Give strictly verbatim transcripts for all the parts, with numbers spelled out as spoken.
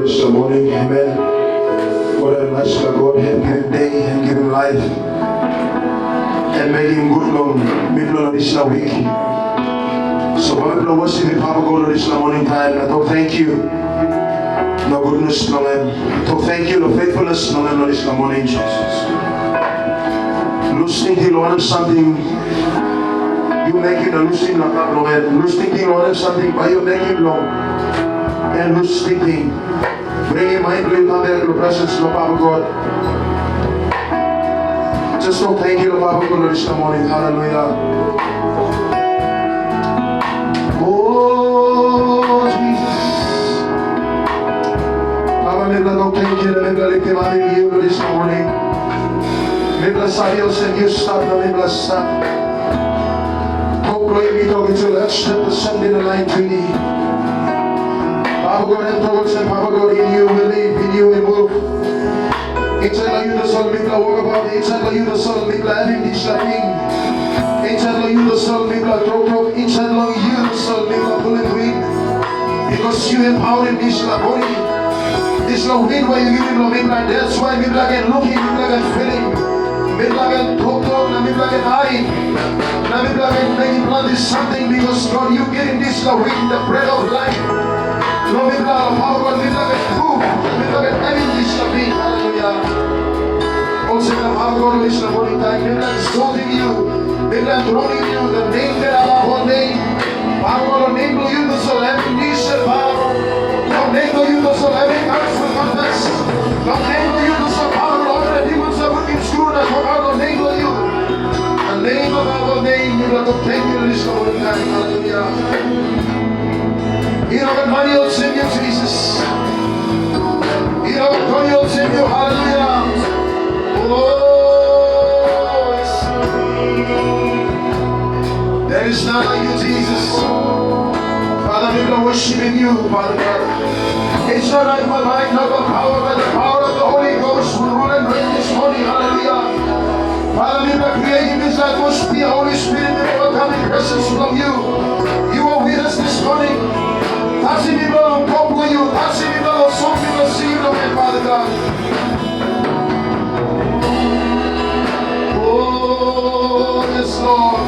Praise the morning. Amen. What a nice God, em givim de, em givim laip, em mekim gut long mipela long dispela wik. So bai mipela worship Papa God long dispela morning time. Na tok thank you long goodness long em. Tok thank you long faithfulness long em long dispela morning, Jesus. Lus tingting long wanem samting yu mekim na lusim long hap long em. Lus tingting long wanem samting bai yu mekim long em. Lus tingting. Bringim mind bilong yu kam bek long presens bilong Papa God. Just tok thank you long Papa God long dispela morning. Haleluya. O Jisas. Papa, mipela tok thank you na mipela liftim ap long yu long dispela morning. Mipela save olsem yu stap na mipela stap. Tok bilong yu i tok insait long Acts chapter seventeen na lain twenty. Papa God em tok olsem, Papa God, in yu we live, in yu we move. Insait long yu tasol mipela wokabaut, insait long yu tasol mipela havim dispela ting. Insait long yu tasol mipela toktok, insait long yu tasol mipela pulim win. Bikos yu empaurim dispela bodi. Dispela win we yu givim long mipela, that's why mipela ken lukim, mipela ken pilim, mipela ken toktok, na mipela ken harim, na mipela ken mekim planti samting, bikos God, yu givim dispela win, the bread of life. Long mipela, Papa God, mipela ken move, mipela ken havim dispela win. Haleluya. Olsem na Papa God, long dispela morning time, mipela ken sotim yu, mipela ken dronim yu, the name that above all name. Papa, long nem bilong yu tasol em i nisel papa. Long nem bilong yu tasol em i kam tru confess. Long nem bilong yu tasol papa, long olgeta demons i wokim skru na tok aut long nem bilong yu. The name above all name, yu laik tok thank you long dispela morning time. Haleluya. I no gat mani olsem yu, Jisas. I no gat mani olsem yu. Haleluya. Oh, yes. There is none like you, Jesus. Father, we are worshiping you, Father God. It's not like my might, not by power, but the power of the Holy Ghost will rule and reign this morning. Hallelujah. Father, we are creating this atmosphere, Holy Spirit, we welcome the presence of you. You are with us this morning. Tasim mipela long tok bilong yu, tasim mipela long song mipela singim long en, Father God. Oh, yes, Lord.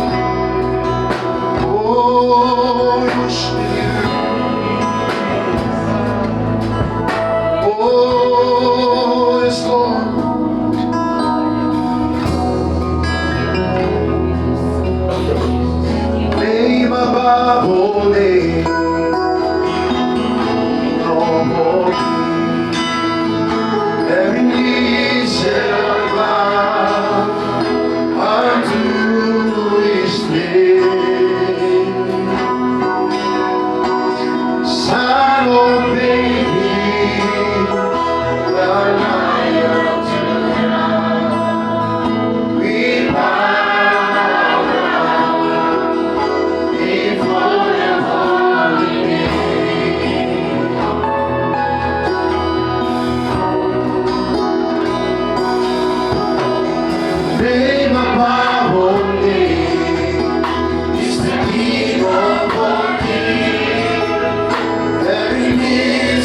Oh, we worship you. Oh, yes, Lord. Name above all names. Every knee shall bow unto his name. Son of David, the Lion of Judah, we bow down before your holy name. Name above all names is the King of all kings. Every knee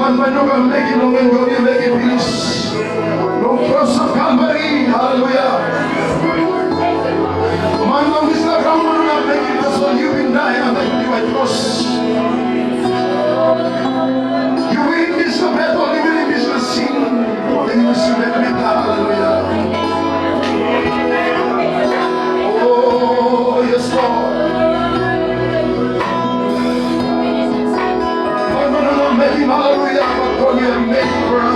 Man bai no ken mekim long en, God yu mekim pinis. Long kros of Kalvari, haleluya. Man long dispela graun man no ken mekim, tasol yu bin dai na mekim diwai kros. Yu winim dispela battle, yu winim dispela sin. Yu winim dispela battle, haleluya. Oh, yes, Lord. No, no, no, no, mekim haleluya, but God, you have made it for us.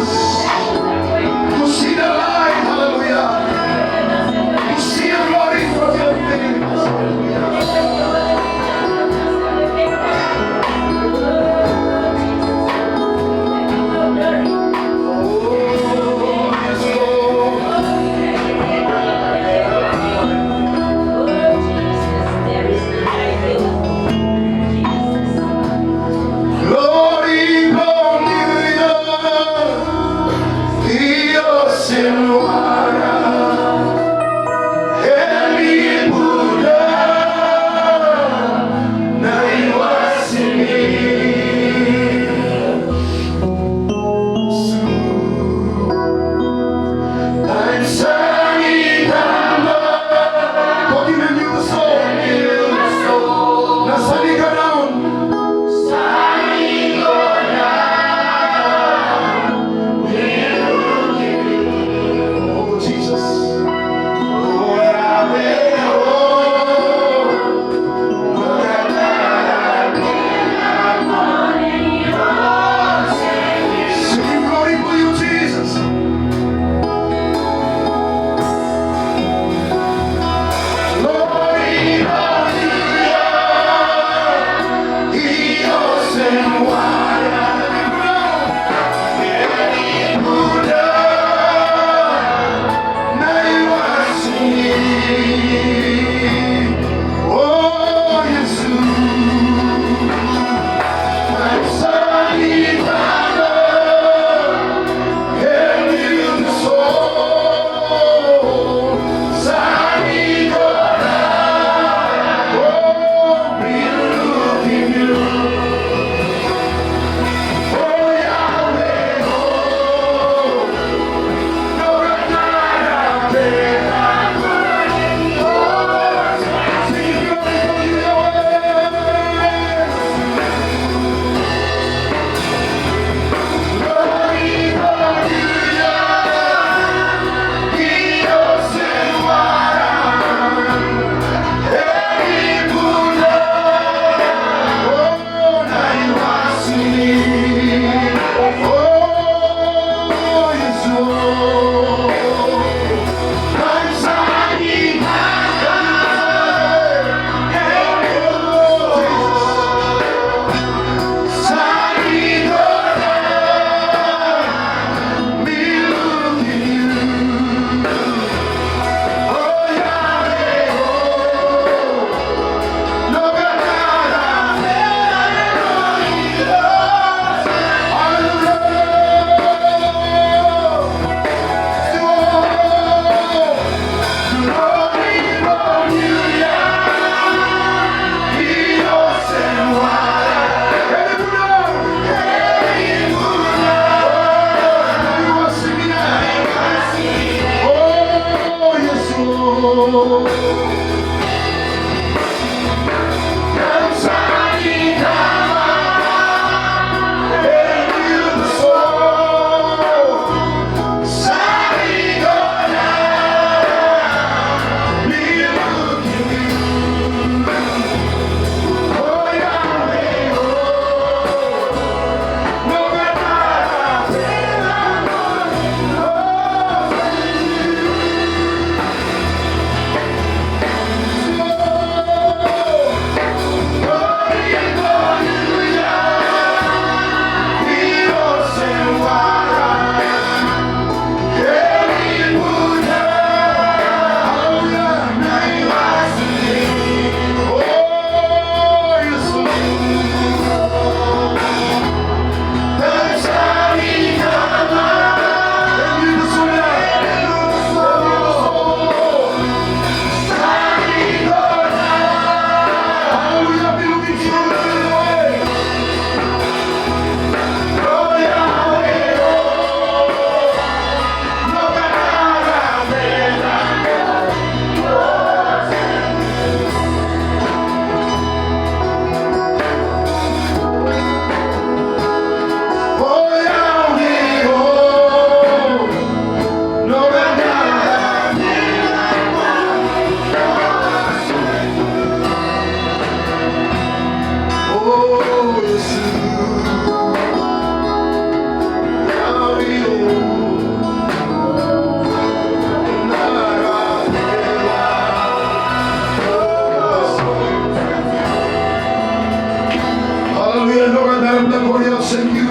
Sem yu,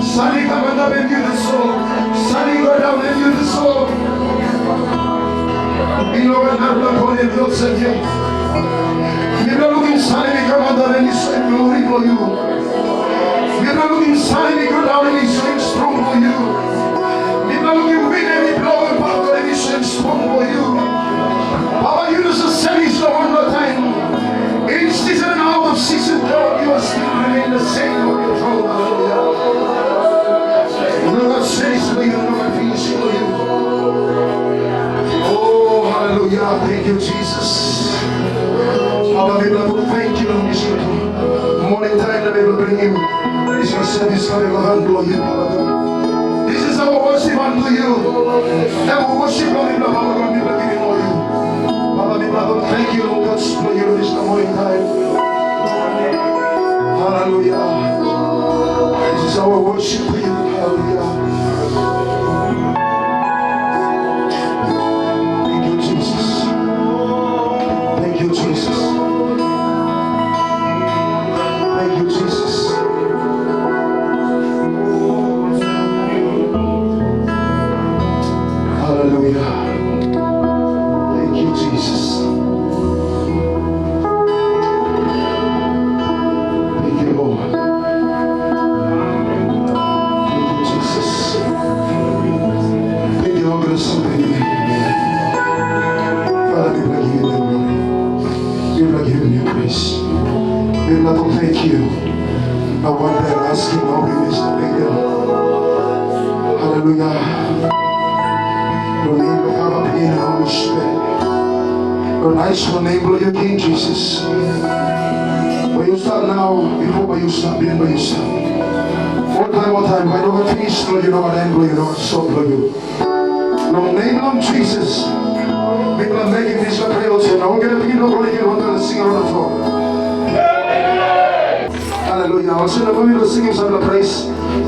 san i kam antap em yu tasol, san i go daun em yu tasol. I no gat narapela kolim i olsem yet. Mipela lukim san em i kam antap em i soim glori bilong yu. Mipela lukim san em i go daun em i soim strong bilong yu. Mipela lukim win em i blo antap em i soim strong bilong yu. Papa, yu no save senis long wanpela taim. In season and out of season, God, you are still remain the same on your throne. Hallelujah. No gat senis long yu, no gat pinis long yu. Oh, hallelujah. Thank you, Jesus. Papa, mipela tok thank you long dispela moning taim na mipela bringim dispela senis long han bilong yu, Papa. This is our worship unto you. Em worship long mipela, Papa God, mipela givim long yu. Papa, mipela tok thank you long touch bilong yu long dispela moning taim. Hallelujah. This is our worship to you. Hallelujah. Thank you, Jesus. Thank you, Jesus. Thank you, Jesus. Hallelujah. Thank you, Jesus. Thank you, Lord. Thank you, Jesus. Thank you, Lord, for something. Father, we bless you. Mipela givim yu praise. Mipela tok thank you. Na wanpela askim na bring dispela bikpela. Haleluya. Long nem bilong Papa, Pikin na Holi Spirit. Long nais long nem bilong yu King Jisas. Bai yu stap nau, bipo bai yu stap, bihain bai yu stap. Oltaim, oltaim, bai no gat pinis bilong yu, no gat en bilong yu, no gat sot bilong yu. Long nem bilong Jisas, mipela mekim dispela prea olsem, na olgeta pikinini bilong God i ken wanpela sing long flo. Haleluya. Olsem na bai mipela singim sampela prais.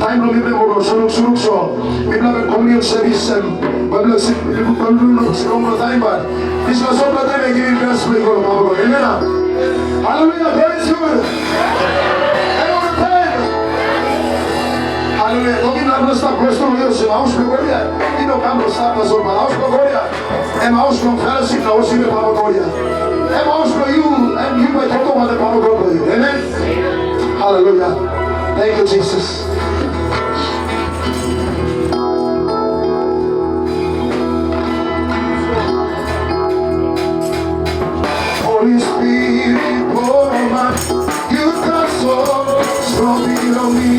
Taim bilong mipela i go long suruk, suruk, so mipela bai komunyon sevis em, bai mipela sing, bai mipela sing long taim, bat dispela sampela taim em givim bes bilong i go long Papa God. Amen. Haleluya. Praise God. Em olgeta taim. Haleluya. Tokim narapela stap klostu long yu olsem, haus bilong God ya i no kam long stap tasol, bat haus bilong God ya em haus bilong fellowship na worship bilong Papa God ya. Em haus bilong yu, em yu bai toktok wantaim Papa God bilong yu. Amen. Haleluya. Thank you, Jesus. Holy Spirit, pour out, you touch so strong on me.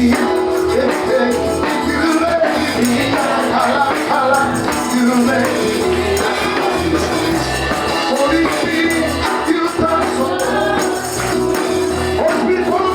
Yeah, yeah. You let me, ala, ala, you let me. Holy Spirit, you touch so. Holy Spirit, pour out.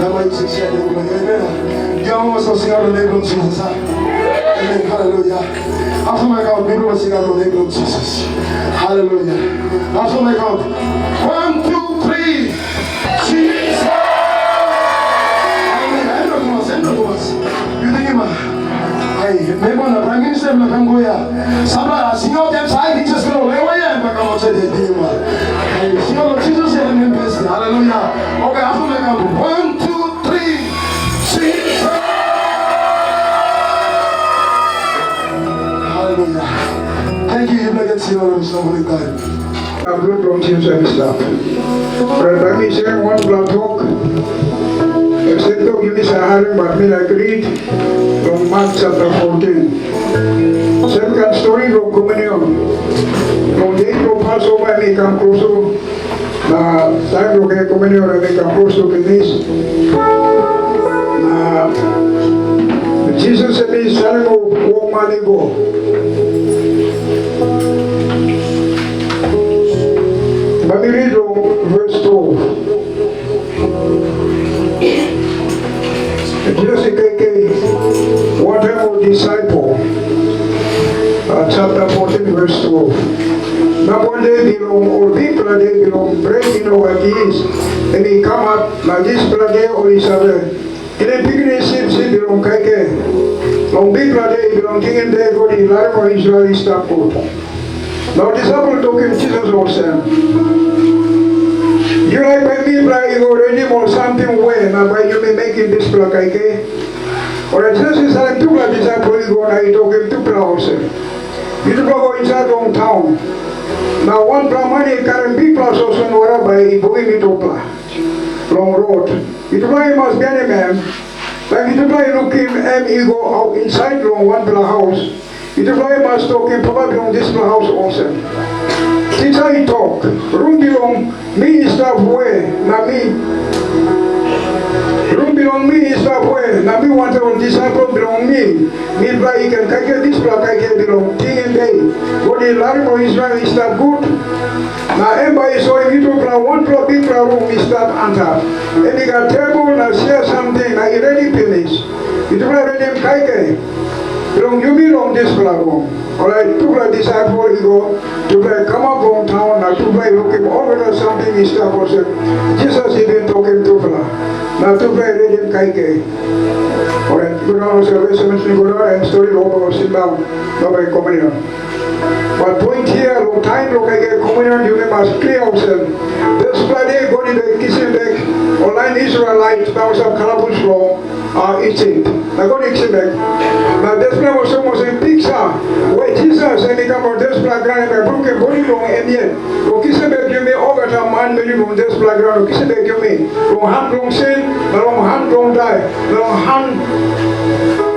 Na bai yu sing sing long em, amen. Yu amamas ol singaut long nem bilong Jisas, a? Amen, haleluya. After my count, mipela bai singaut long nem bilong Jisas. Haleluya. After my count. One, two, three. Jisas. Haleluya. Em no tumas, em no tumas. Yu tingim, a? Ai, memba na Prime Minister em na kam go ya. Sampela singaut em sait, Jisas lo lewa ya, em kam outside ya, tingim, a? Ai, singaut lo Jisas ya, em best. Haleluya. Okay, after my count. One, two, three. Jesus! Haleluya. Thank you, yupela ken singaut long dispela moning taim. Blut bilong Jisas em i stap. Orait bai mi serim wanpela tok. Em sem tok yumi save harim, bat mi laik rit long Mak sapta fotin. Sem kain stori bilong kominion. Long de bilong Pasova em i kam klostu. Na taim bilong en kominion em i kam klostu pinis. Na Jisas em i salim ol wokman i go. Bai mi rit long ves twelve. Jisas i kaikai wantaim ol disaipel, a, sapta fotin, ves twelve. Na wanpela de bilong ol bikpela de bilong bret i no gat yis, em i kamap, na dispela de ol i save kilim pikinini sipsip bilong kaikai. Long bikpela de bilong tingim de God i larim ol Israel i stap gut. Na ol disaipel tokim Jisas olsem, "Yu laik bai mipela i go redim ol samting we na bai yumi mekim dispela kaikai?" Orait Jisas i salim tupela disaipel i go na i tokim tupela olsem, "Yutupela go insait long taun, na wanpela man i karim bikpela soson wara bai i bungim yutupela long rot. Yutupela i mas bihainim em. Taim yutupela i lukim em i go insait long wanpela haus, yutupela i mas tokim papa bilong dispela haus olsem, 'Tisa i tok, rum bilong mi i stap we, na mi, rum bilong mi i stap we, na mi wantaim ol disaipel bilong mi, mipela i ken kaikai dispela kaikai bilong tingim de God i larim ol Israel i stap gut?' Na em bai i soim yutupela wanpela bikpela rum i stap antap. Em i gat tebol na sia samting, na i redi pinis. Yutupela redim kaikai bilong yumi long dispela rum." Orait tupela disaipel i go, tupela i kamap long taun, na tupela i lukim olgeta samting i stap olsem Jisas i bin tokim tupela, na tupela i redim kaikai. Orait, go daun olsem, em stori long ol sindaun, na bai kominion. Bat point hia, long taim bilong kaikai kominion, yumi mas klia olsem, dispela de God i bin kisim bek ol lain Israelait na ol i stap kalabus long, a, Isip. Na God i kisim bek. Na dispela bai soim olsem piksa we Jisas em i kam long dispela graun, em i brukim bodi bilong em yet. Long kisim bek yumi olgeta manmeri long dispela graun, long kisim bek yumi long han bilong sin, na long han bilong dai, na long han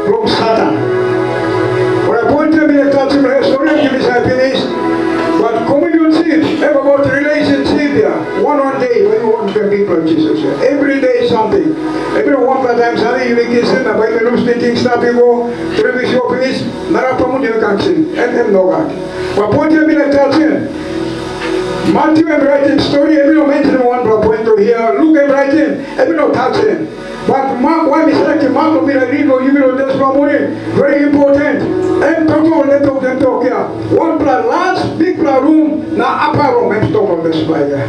bilong Satan. Orait point em i tasim long stori em yumi save pinis, bat communion sip, em about relationship ya. Wan wan de, bai yu wanpela bikpela Jisas ya. Every day something. Every wanpela taim Sande yumi kisim, na bai yumi lus tingting stap i go, tri wiks i go pinis, narapela mun yumi kam kisim. Em, em nogat. Bat point em i tasim. Matyu em raitim stori, em i no mentionim wanpela point long hia. Luk em raitim, em i no tasim. Bat Mak, wai mi selekim Mak long mi laik rit long yumi long dispela moning, very important. Em tok long em tok, em tok ya, wanpela las bikpela rum na apa rum, em tok long dispela ya.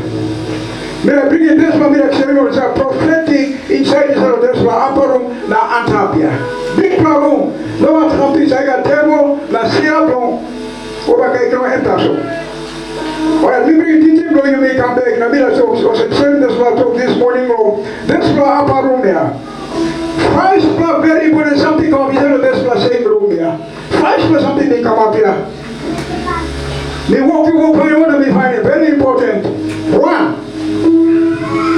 Mi laik bringim dispela, mi laik serim olsem prophetic insait insait long dispela apa rum na antap ya. Bikpela rum, nogat samting i gat tebol na sia bilong ol bai kaikai long en tasol. Orait, mi bringim tingting bilong yumi kam bek, na mi laik olsem serim dispela tok dis moning long dispela apa rum ya. Faispela veri important samting kamap insait long dispela seim rum ya. Faispela samting i kamap ya. Mi wokim wok bilong yu na mi painim, very important. Wan,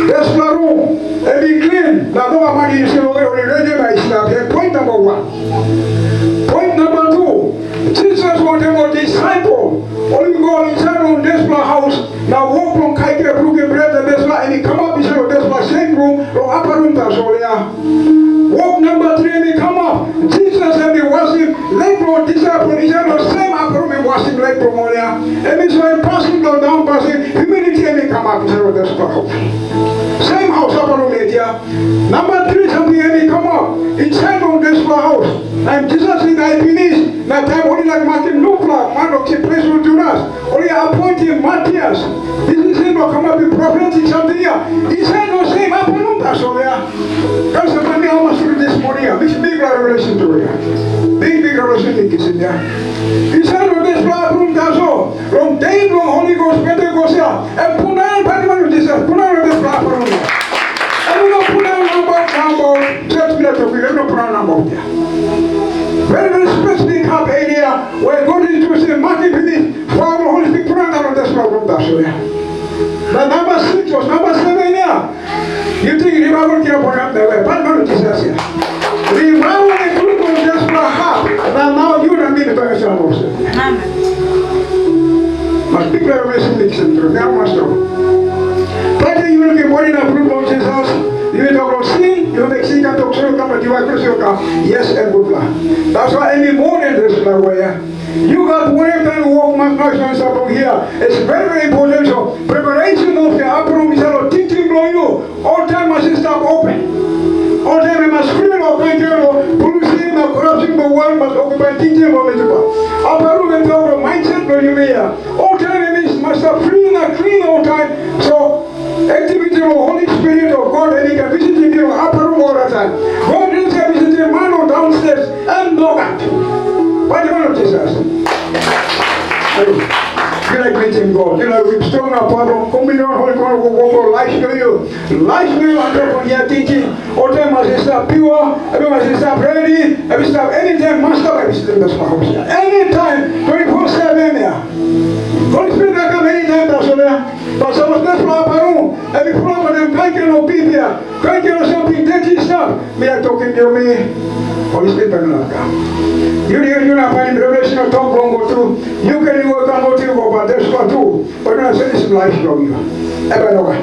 dispela rum em i klin, na nogat man i yusim long en, ol i redi na i stap. Em point namba wan. Point namba tu, Jisas wantaim ol disaipel ol i go insait long dispela haus, na wok bilong kaikai, brukim bret na dispela, em i kamap insait long dispela seim rum, long apa rum tasol ya. Wok namba tri em i kamap. Jisas em i wasim lek bilong disaipel insait long seim apa rum, em wasim lek bilong ol ya. Em i soim pasin bilong daun pasin, humility em i kamap insait long dispela haus. Seim haus apa rum yet ya. Namba tri samting em i kamap insait long dispela haus. Taim Jisas i dai pinis, na taim ol i laik makim nupela man long kisim ples bilong Judas, ol i appointim Matias. Dispela em bai kamapim profetik samting ya. Insait long seim apa rum tasol ya. Kasama mi hamas tru dis moning ya, mi bikpela revelation tru ya. Bik, bik revelation mi kisim ya. Insait long dispela apa rum tasol, long de bilong Holy Ghost, Pentecost ya, em pundaun, painim long Jisas, pundaun long dispela apa rum ya. Em i no pundaun nabaut, nabaut, church mi laik tok, em i no pundaun nabaut ya. Very, very specific hap area where God is using, makim pinis, pawa bilong Holy Spirit pundaun long dispela rum tasol ya. Na namba sikis, namba seven ya, yu ting revival kirap wanap na we, painim long Jisas ya. Revival i blut long dispela hap, na nau yu na mi mi bai olsem. Amen. Mas bikpela revelation mi kisim tru, mi hamas tru. Planti yu lukim bodi na blut long Jisas, yu tok long sin, yu mek sin kam tok sori kam na diwai kros yu kam. Yes, em gutpela. That's why em i more than dispela we ya. Yu gat wanem kain wok mas makim i stap long hia? It's very, very important. So, preparation of the apa rum insait long tingting bilong yu, oltaim mas i stap open. Oltaim em mas fri long kain kain long polusim na korapsen bilong wok mas okipaim tingting bilong mipela. Apa rum em tok long mindset bilong yumi ya. Oltaim em i mas stap fri na klin oltaim. So, activity of Holy Spirit of God, em i ken visitim yu long apa rum oltaim. God i ken visitim man long downstairs, em nogat. Painim long Jisas. Yu laik mekim God, yu laik strong na pawa bilong komunion, Holy Spirit wok long laip bilong yu. Laip bilong yu antap long hia tingting. Oltaim mas i stap piua, em mas i stap redi, em i stap anytime, mas stap, em i stap long haus ya. Anytime, twenty-four seven ya. Holy Spirit na kam anytime tasol ya. But sapos dispela apa rum em i pulap wantaim kaikai long pipia, kaikai long samting deti i stap, mi laik tokim yumi, Holy Spirit bai no kam. Yu, yu, yu na painim revelation o tok bilong God tru. Yu ken i wok kam God tru, go bai dispela tu. Bai no senisim laip bilong yu. Em bai nogat.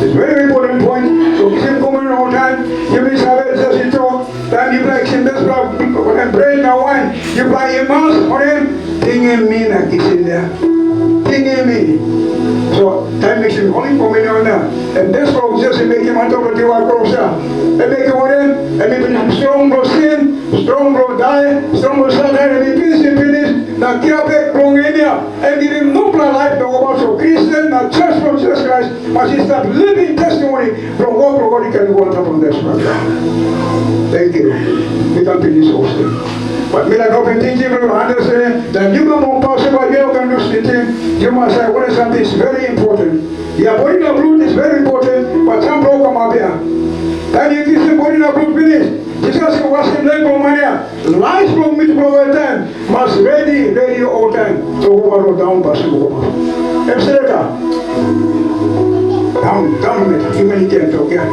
It's very important point. So kisim komunion oltaim. Yumi save, Jisas i tok, taim yupela kisim dispela, wanem, bret na wain, yupela i mas, wanem, tingim mi na kisim ya. Tingim mi. So, taim mi kisim Holy Communion na, em dispela Jisas i mekim antap long diwai kros ya. Em mekim wanem? Em i pinisim strong bilong sin, strong bilong dai, strong bilong Satan, em i pinisim pinis, na kirap bek bilong em ya. Em givim nupela laip nogat. So Kristen na church bilong Jisas Krais mas i stap living testimony bilong wok bilong God i ken go antap long dispela graun. Tenkyu. Mi kam pinis olsem. But mi laik helpim tingting bilong understanding, taim yu kam long pasin, bai yu no ken lus tingting, yu mas save wanem samting is very important. Ya, bodi na blut is very important, but sampela kamap ya. Taim yu kisim bodi na blut pinis, Jisas i wasim lek bilong man ya. Laip bilong mitupela oltaim mas redi, redi oltaim. So, go bai long daun pasin, go bai. Em stret a. Daun, daun met, humanity em tok ya.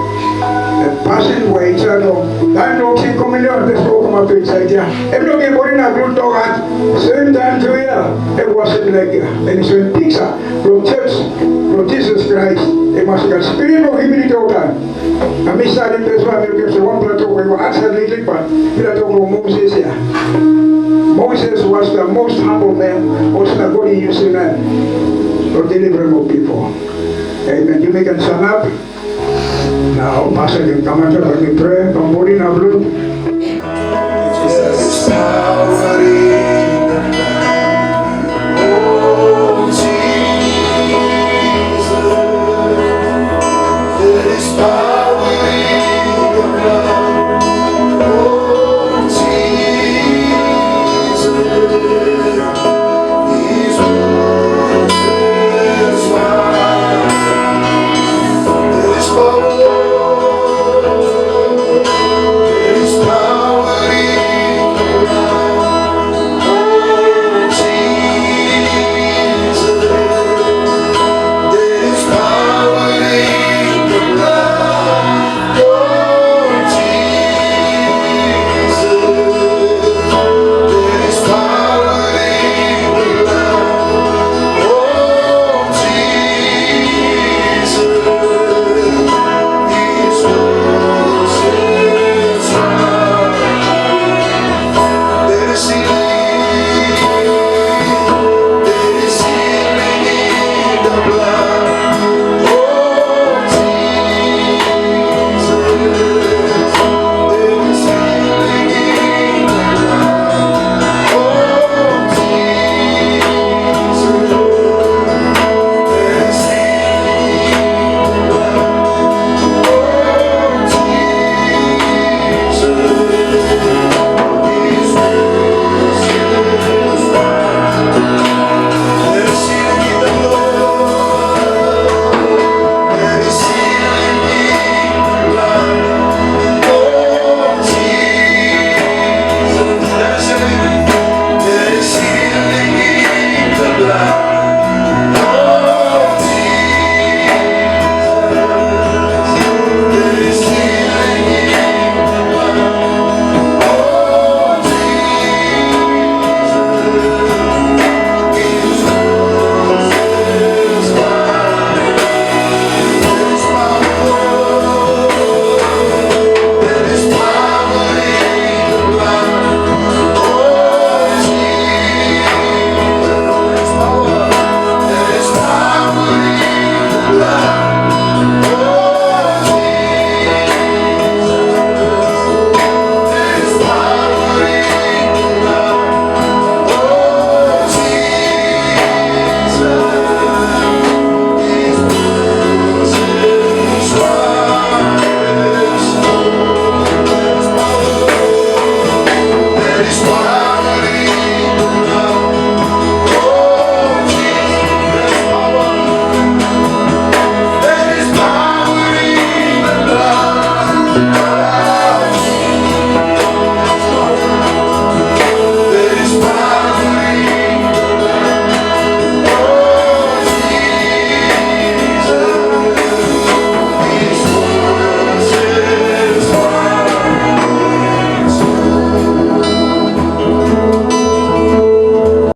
Em pasin we insait long, taim long kisim komunion, dispela wok kamap insait ya. Em no ken bodi na blut nogat, same taim tu ya, em wasim lek ya. Em i soim piksa bilong church bilong Jisas Krais, em mas i gat spirit bilong humility oltaim. Na mi salim dispela, mi lukim se wanpela tok we i go outside liklik, but mi laik tok long Moses ya. Moses was the most humble man, olsem na God i yusim em long deliverim ol pipel. Amen. Yumi ken sanap. Na ol pasta ken kamap, bai mi prea long bodi na blut. Jesus, power in